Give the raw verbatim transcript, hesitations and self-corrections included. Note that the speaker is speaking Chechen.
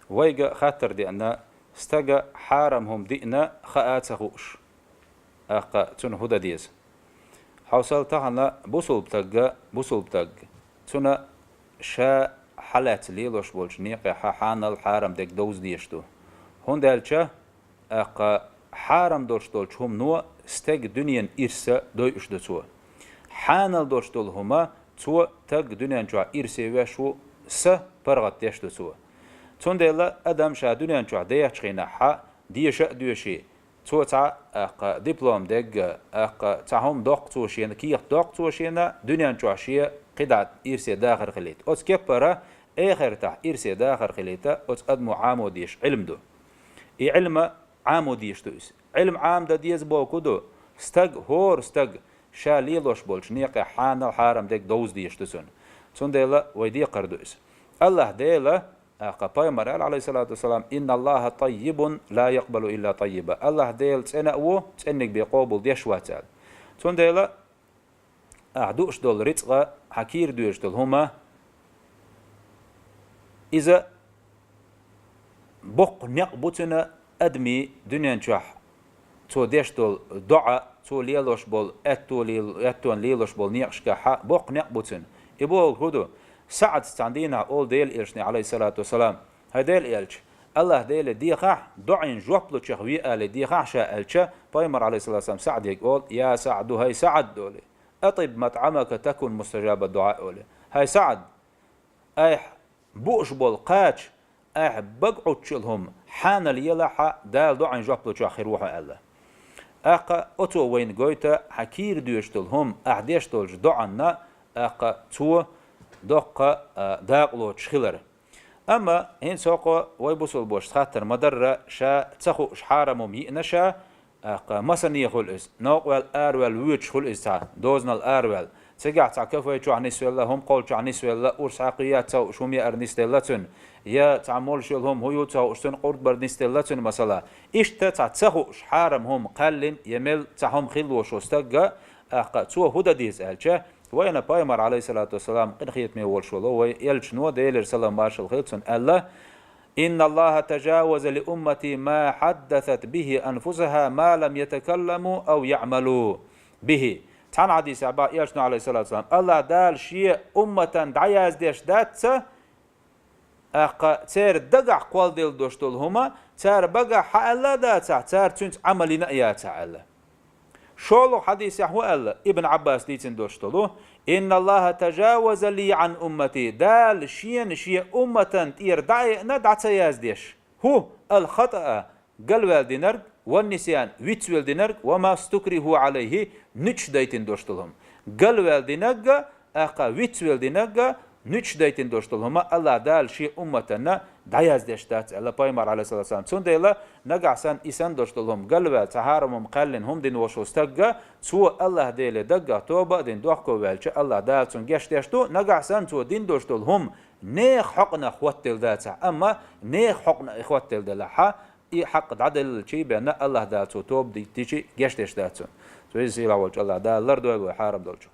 Вайга хаттар деана, стага хьарам хӀума диъна хаа ца хууш, тӀаккха цунна хӀу дан деза? Хьовсал, тахана бусулба тагга, бусулба таг, цунна ша хьалаьцна лелош болчу некъехь хьанал хьарам дерг довза дезаш ду. ХӀунда аьлча, тӀаккха хьарам долуш долчу хӀумано стеган дуьненан ирс дойуш ду цо. Хьанал долуш долу хӀума цо стаг дуьнен чохь ирсе веш ву, са паргӀат деш ду цо. Цундела адам ша дуьнен чохь дехачу хенахь деша а доьший, цо цхьа, тӀаккха, диплом дерг, тӀаккха, цхьа хӀума доккху цо шена, кехат доккху цо шена, дуьнен чохь шен кхидӀа ирсе дахар хилийта. Оцу кеппара эхартахь ирсе дахар хилийта оцу адамо Ӏамо дезаш Ӏилма ду. И Ӏилма Ӏамо дезаш ду иза. Ӏилма Ӏамо дан деза бохург ду, стаг, хӀора стаг ша лелош болчу некъехь хьанал хьарам дерг довза дезаш ду цунна. Цундела вай декхар ду иза. АллахӀ Дела, тӀаккха, пайхамара аьлла, Ӏалайхиссалату вассалам: «Инна Аллаха таййибун, ла якъбалу илла таййиба». АллахӀ Дела цӀена а ву, цӀенниг бен къобал деш вац аьлла. Цундела ахь дууш долу рицкъа, хьан кийра доьжуш долу хӀума, иза боккха некъ бу цуьнан адамийн дуьнен чохь цо деш долу доӀа, цо лелош болу аьтто лел-, аьттонна лелош болу некъашкахь боккха некъ бу цуьнан. И бохург хӀун ду? СаӀдас цхьана дийнахь олу Делан Элчане, Ӏалайхиссалату вассалам: «ХӀай Делан Элча, АллахӀ Деле дехахь, доӀина жоп лучех ве алий дехахь ша», аьлча, пайхамара, Ӏалайхиссалату вассалам, СаӀдега олу: «Я СаӀду, хӀай СаӀд», олий. «Атиб матӀамака такун мустажаба дуӀа», олий. «ХӀай СаӀд, айхьа бууш болу кхача, айхьа бага Ӏуттучу хӀума хьанал елахь, Дала доӀина жоп лучохь хир ву хьо», аьлла. ТӀаккха оцо вайна гойту хьан кийра доьжуш долу хӀума, ахь деш долчу доӀанна, тӀаккха цо доккха, а, дакъа лоцуш хилар. Амма хӀинца хӀокхо вай бусулбошца хаттар ма-дарра, ша ца хууш хьарам хӀума йиъна ша, тӀаккха масане хуьлу иза, новкъа ваьлла, араваьлла воьдуш хуьлу иза цхьа, дозанал араваьлла. Цигахь цхьа кафе чохь нисвелла, хӀума кхоллучохь нисвелла, урс хьакхийяц ца хууш хӀума яар нисделла цуьнан, я цхьа молуш йолу хӀума хӀун ю ца хууш цуьнан къурд бар нисделла цуьнан, масала. Иштта цхьа ца хууш хьарам хӀума кхаьллина я мел цхьа хӀума хилла волуш волу стагга, тӀаккха цо хӀу дан деза аьлча, вайна пайхамар, Ӏалайхиссалату вассалам, къинхетаме волуш волу вай элчано, Делера салам-маршалла хила цунна, аьлла: «Инна Аллаха тажаваза ли уммати ма хьаддасат бихи анфусаха ма лам ятакалламу ав яъмалу бихи». Цхьана хьадисехь боху элчано, Ӏалайхиссалату вассалам: «АллахӀ Дала шен умматан дӀаяздеш дац ца, тӀаккха церан дагахь кхолладелла долуш долу хӀума, цара багахь хьааьлла а дацахь, цара цуьнца Ӏамал йина а яцахь», аьлла. ШолгӀа хьадисехь хӀун аьлла, Ибн Ӏаббаса дийцина долуш долу: «Инна Аллаха тажаваза ли Ӏан уммати», Дала шена шен умматан тӀера дӀа а еана, дӀа ца яздеш. ХӀу, ал-хатаа, галваьлла динарг, ван-нисян, вицвелла динарг, ва ма стукриху Ӏалайхи, нуьцкъаш дайтина долуш долу хӀума. Галваьлла динарг а, тӀаккха вицвелла динарг а, нуьцкъаш дайтина долуш долу хӀума АллахӀ Дала шен умматана дӀаяздеш дац аьлла пайхамар, Ӏалайхиссалату вассалам. Цундела нагахь санна и санна долуш долу хӀума, галваьлла, цхьа хьарам хӀума кхаьллина хӀума дина волуш волу стагга, цо АллахӀ Деле даггахь тоба а дина, дохко ваьлча, АллахӀ Дала цунна гечдеш ду, нагахь санна цо дина долуш долу хӀума нехан хьокъанах хӀоттаделла дацахь, амма нехан хьокъанах и хӀоттаделла делахь, и хьакъ дӀаделлачий бен АллахӀ Дала цо тоба диттичи гечдеш дац цунна. Цо иза сийлахь волчу АллахӀ Дала лардойла вай хьарам долчух.